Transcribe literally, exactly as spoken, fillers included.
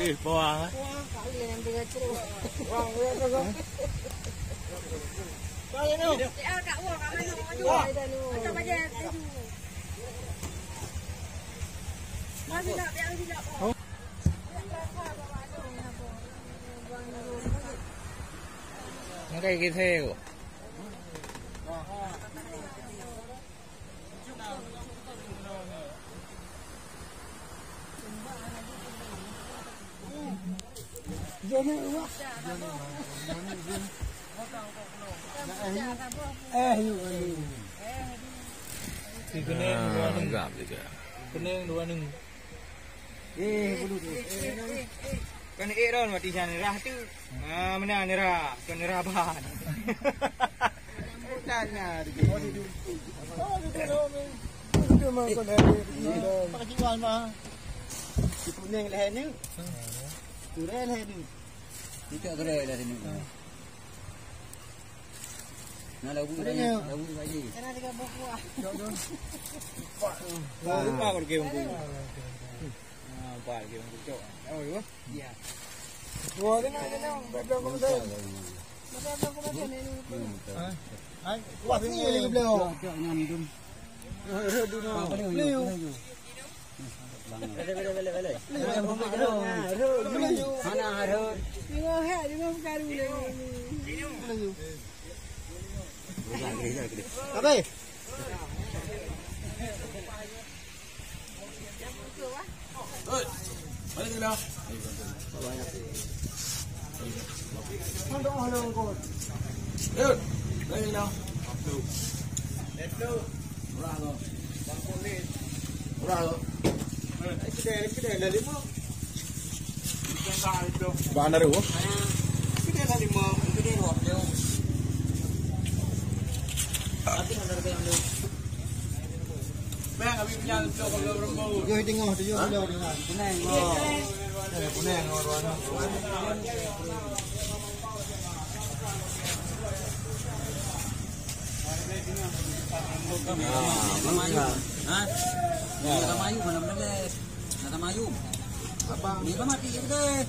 Ih, puang, eh. Makai kiseu. Kuning dua neng. Kuning dua neng. Eh, bulu tu. Kan eh ron mati sana rah tu. Ah, mana nira? Bukan nira ban. Tanya tu. Oh, tu tu. Tu memang kau dah. Pakai jiwa mah. Kuning leher ni. Kuning leher ni. Kita gerai lah sini. Nah, labu tadi, labu tadi. Ada tiga buah. Lupa kalau ke bungku. Ah, empat ke bungku cok. Oh, dua. Ya. Dua tu nak, nak, nak. Berapa kau macam? Berapa kau macam ni? Hai. Kuat ni beliau. Cok, cok, ngam dum. Beliau. Habis. Murah tu. Murah tu. Kedai, kedai dah lima. Bahan dari apa? Kedai dah lima, kedai dua puluh. Tapi ada yang Bang, habis punya tu kalau berembau. Tujuh tengah, tujuh kilo dengan. Kuning. Oh. Eh, kuning, oh, warna. Ah, mana? Ha? Nak sama ayu mana boleh? Nak sama ayu. Apa? Ni kan mati je deh.